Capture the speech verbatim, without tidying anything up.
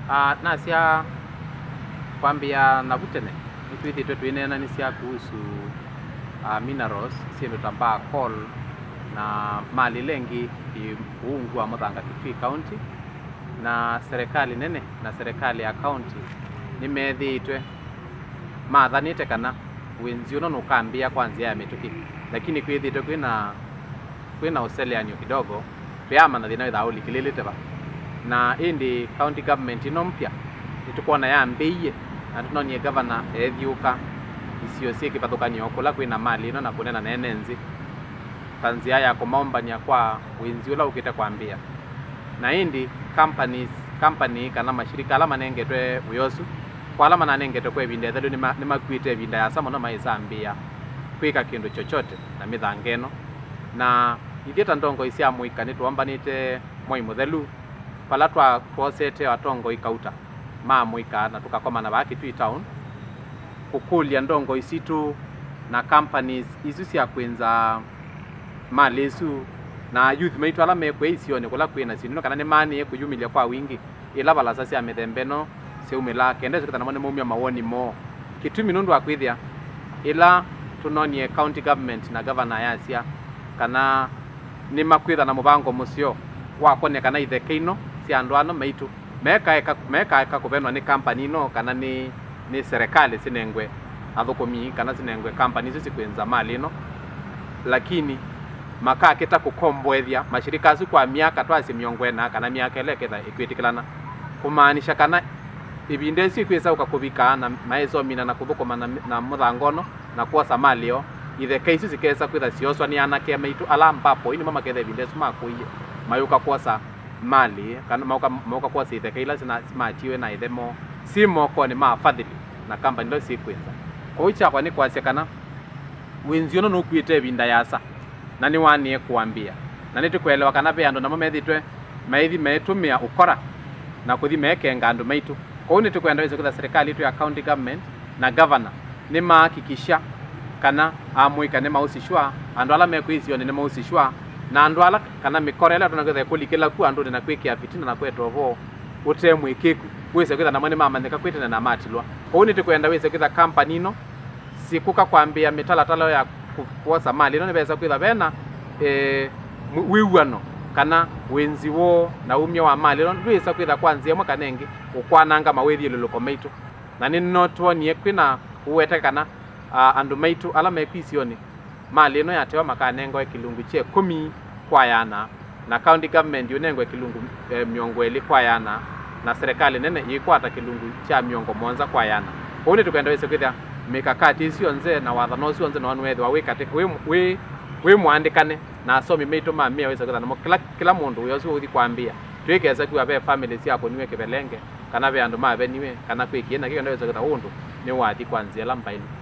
Ah, nasya kwambĩĩa navu tene, nĩtwĩthĩĩtwe tũineenanĩsya kuhusu, ah, minerals, syĩndũ ta mbaa, coal, na mali ila ingĩ ĩ ungu wa mũthanga Kitui County, na serikali nene na serikali ya county nĩmeethĩĩtwe mathanĩte kana wĩnzi ũno nũkambĩĩa kwa nzĩa ya mĩtũkĩ, lakini kwĩthĩĩtwe kwĩna kwĩna ũseleanyo kidogo, twĩamanya thĩna wĩthaa ũlikĩlĩlĩte va. Na ĩndĩ county government ĩno mpya nĩtũkwona yambĩĩie, na tũnonie gavana eethiũũka isio syĩ kĩvathũkany'o kũla kwĩna mali ĩno na kũneena na ene nthĩ ta nzĩa ya kũmaũmbany'a kwa wĩnzi ũla ũkĩte kwambĩĩa. Na ĩndĩ companies, company kana mashirika ala manengetwe wĩa ũsu, kwa ala mananengetwe kwa ĩvinda ĩthelu nĩma-, nĩmakuĩte ĩvinda yasa mũno maisambĩĩa kwĩka kĩndũ chochote na mĩthanga ĩno. Na ithyĩ ta ndongoi sya mũika nĩtwoombanĩte mwai mũthelu, vala twa-, twoosete atongoi kauta ma mũika na tũkakomana vaa Kitui Town, kũkũlya ndongoi sitũ na companies isu sya kwĩnza mali ĩsu, na youth maitũ ala mekwĩa isionĩ kũla kwĩ na syĩndũ ino, kana nĩmaanĩe kũyumĩlya kwa wingĩ ĩla valasa sya mĩthemba ĩno syaumĩlaa, kenda ĩsokethya namo nĩmaumya mawoni moo. Kĩtumi nũndũ wa kwĩthĩa ĩla tũnonie county government na governor yasya kana nĩmakwĩtha na mũvango mũseo wa kwonea kana itheka ino sya andũ ano maitũ mekaeka, mekaeka kũvenwa nĩ company ino kana nĩ, nĩ serikali sinengwe athũkũmi kana sinengwe company isu sikwĩnza mali ĩno, lakini makakĩta kũkomboethya mashirika asu kwa myaka twasye mĩongo ĩna kana myaka ĩla ĩketha ĩkwĩtĩkĩlana, kũmaanisha kana ĩvinda ĩsu ĩkwĩsa ũka kũvika na maĩsomina na kũthũkũma na, na mũthanga ũno na kwosa mali yoo, itheka isu sikesa kwĩtha sioswa nĩ anake maitũ ala ambapo yu nĩmo maketha ĩvinda ĩsu makũie mayũka kwosa mali, kana mauka, mauka kwosa itheka ila sina-, simatiwe na ĩthe moo, syĩ mokonĩ ma afadhili na company ila syĩkwĩnza. Kwoou kyakwa nĩ kwasya kana wĩnzi ũno nũkuĩte ĩvinda yasa, na nĩwaanĩe kũambĩĩa, na nĩtũkũelewa kana ve andũ namo methĩtwe maithi meĩtũmĩa ũkora na kũthi meekenga andũ maitũ. Kwoou nĩtũkwenda wĩse kwĩtha serikali yitũ ya county government na governor nĩmahakikisha kana amũika nĩmausishwa, andũ ala mekwĩ isionĩ nĩmausishwa, na andũ ala kana mĩkora ĩla ĩtonya kwĩtha ĩkũlikĩla ku andũnĩ na kwĩkĩa vitina na kweta ũvoo ũte mũĩkĩĩku wĩse kwĩtha namo nĩmamanyĩka kwĩ tene na matilwa. Kwoou nĩtũkwenda wĩse kwĩtha company ino sikũka kwambĩĩa mĩtalatala ya kũ-, kwosa mali ĩno, nĩvesa kwĩtha vena, eh, mwi-, wĩw'ano kana wĩnzi woo na umya wa mali ĩno ndwĩsa kwĩtha kwa nzĩa ĩmwe kana ĩngĩ ũkwananga mawĩthyũlũlũko maitũ. Na nĩnotwonie kwĩna kũweteka kana, a, andũ maitũ ala mekwĩ isionĩ mali ĩno yatewa makanengawe kĩlungu kya ĩkũmi kwa ĩana, na county government yũnengwe kĩlungu, eh, mĩongo ĩlĩ kwa ĩana, na serikali nene yĩkwata kĩlungu kya mĩongo mũonza kwa ĩana. Kwoou nĩtũkwenda wĩse kwĩthĩa mĩkakati ĩsu yonthe na wathano ũsu wonthe no nĩwethĩwa wĩ katĩ-, wĩ, wĩ, wĩ mũandĩkane, na asomi maitũ ma mĩao wĩse kwĩthĩa namo kĩla, kĩla mũndũ wĩa ũsu ũthi kwambĩĩa. Twĩkesa kwĩwa ve family syakũniwe kĩvelenge, kana ve andũ maveniwe, kana kwĩkie na kĩkenda wĩse kwĩthĩa ũndũ nĩwathi kwa nzĩa ĩla mbaĩlu.